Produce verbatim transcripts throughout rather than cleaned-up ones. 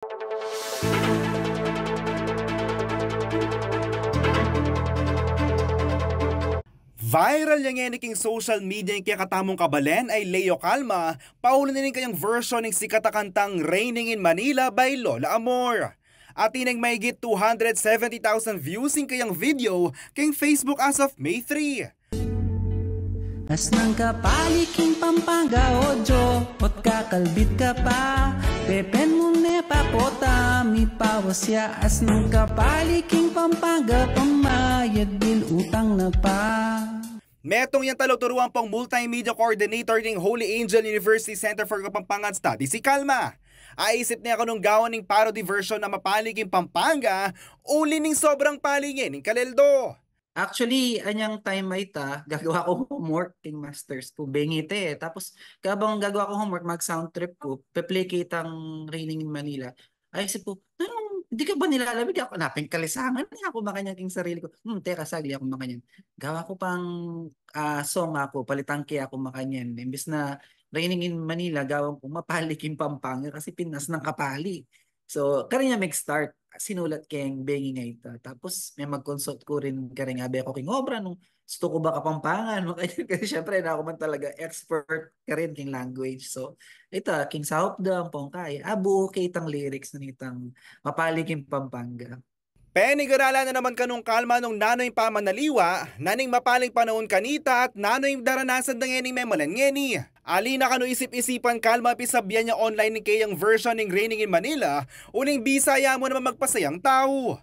Viral ya ngeni king social media ing kekatamung kabalen a i Leo Calma, pauli na ning kayang version ning sikat a kantang Raining in Manila by Lola Amor. Atin neng mahigit two hundred seventy thousand views ing kayang video king Facebook as of May three. Asnang kapali king Pampanga, o Jo, ot kakalbit ka pa. Pepen mu ne pa pota, mipawas ya. Asnang kapali king Pampanga, pamayad bil utang na pa. Metung yang taluturuan pong multimedia coordinator ning Holy Angel University Center for Kapampangan Studies i Calma. Aisip ne kanung gawan ning parody version na mapali king Pampanga, uli ning sobrang pali ngening kaleldo. Actually, anyang time a ita, gagawa ku homework king masters ku, bengi ita e. Tapos, kabang gagawa ku homework, mag-sound trip ku, pe-play ke itang Raining in Manila. Aisip ku, "Nanung, di ka ba nilalabig?" Aku, napengkalisangan ne aku makanyan king sarili ku. Hmm, teka, sagli aku makanyan. Gawa ku pang, ah, song aku, palitan ke aku makanyan. Imbis na Raining in Manila, gawan kung Mapali king Pampanga kasi pin asnang kapali. So, karin ya meg-start, sinulat keng bengi a ita. Tapos, me mag-consult ku rin karin, abe ku king obra nung gustu ku ba Kapampangan, makanyan. Kasi syempre, e naku man talaga expert karin king language. So, ita, king saup da ampong kaya, abuo ke itang lyrics na nitang Mapali king Pampanga. Peniguralan na naman kanung Calma nung nanu ing pamanaliwa na ning mapaling panaun kanita at nanu ing daranasan da ngening memalen ngeni. Ali na kanu isip-isipan Calma, pisabian ya online ning keyang version ning Raining in Manila, uling bisa ya mu naman magpasayang tau.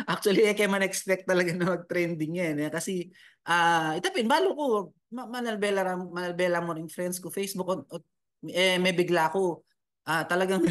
Actually, e ke man expect talaga na mag-trending yan e. Kasi, ah, ita pin, balu ku, ma- manalbe la ram- manalbe la mu ring friends ku Facebook, o, o, e, mebigla ku, ah, talagang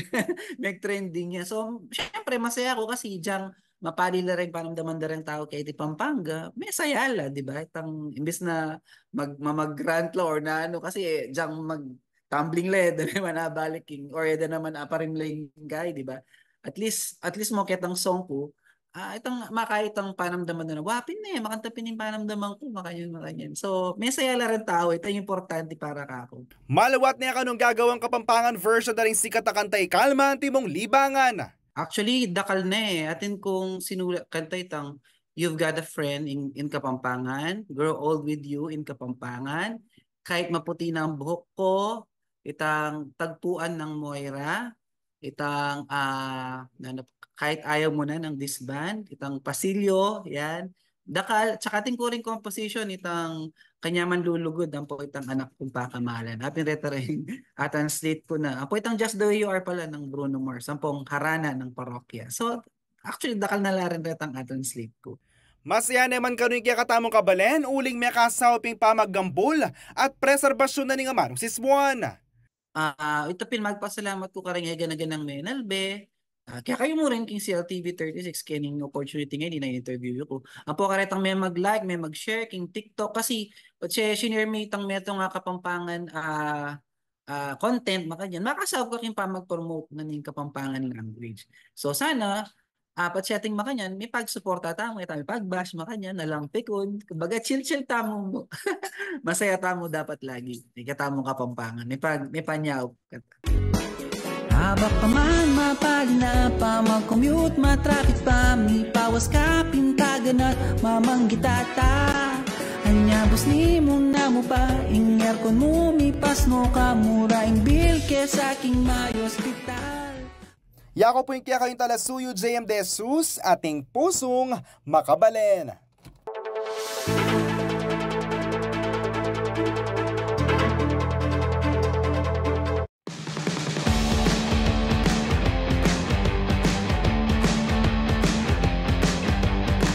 meg-trending ya. So, syempre, masaya ku kasi dyang mapali la ring panamdaman da ring tau keti Pampanga, mesaya la, di ba? Itang, imbis na mag- ma- mag-rant la or na ano, kasi e, dyang mag-tumbling la e, da naman abalik king, or e, da naman aparimling kay, di ba? At least, at least mo ketang song ku, ah, itang makaitang panamdaman na, wa pin e, makanta pin ing panamdaman ku, makanyan, makanyan. So, mesaya la ring tau, ita ing importante para kaku. Malawat ne kanung gagawang Kapampangan version da ring sikat a kanta i Calma, antimong libangan. Actually, dakal na e. Atin kung sinulat kanta itang You've Got a Friend in, in Kapampangan, Grow Old with You in Kapampangan, Kahit Maputi na ang Buhok Ko, itang Tagpuan ng Moira, itang, ah, ano, Kahit Ayaw Mo Na ng Disband, itang Pasilyo, yan. Dakal, tsaka atin ku ring composition, itang Kanya Manlulugud, ampo itang Anak Kung Pakamalan. Atin reta ring, a-translate ku na. Ampo itang Just the Way You Are pala ng Bruno Mars, ampong Harana ng Parokya. So, actually, dakal na la rin retang a-translate ku. Masaya ne man kanu ing kekatamung kabalen, uling mekasaup ing pamaggambul at preserbasyun na ning amanung sismuan. Ah, ita pin magpasalamat ku karing e gana-ganang menalbe. Ah, kekayu mu rin king C L T V thirty-six, kening opportunity ngeni na in-interview yu ku. Ampo karetang me mag-like, me mag-share king TikTok kasi, patse sinare mi itang metung a Kapampangan, ah, ah, content, makanyan. Makasaup ka king pamag-promote na ning Kapampangan language. So sana, ah, patse ating makanyan, mipagsuporta tamu, e tamu mipag-bash, makanyan, alang pikun. Kumbaga, chill-chill tamu mu. Masaya tamu dapat lagi. Ing kekatamung Kapampangan, mipag-, mipanyaup kata. Abak ka man, mapali na, pamag-commute, matraffic pa, mipawas ka pin taganat, mamanggitata. Anya busni mu, namu pa ing aircon mu, mipasno ka, mura ing bill kesa king may-ospital. Yaku pu ing kekayung talasuyu, J M De Jesus, ating pusung makabalen.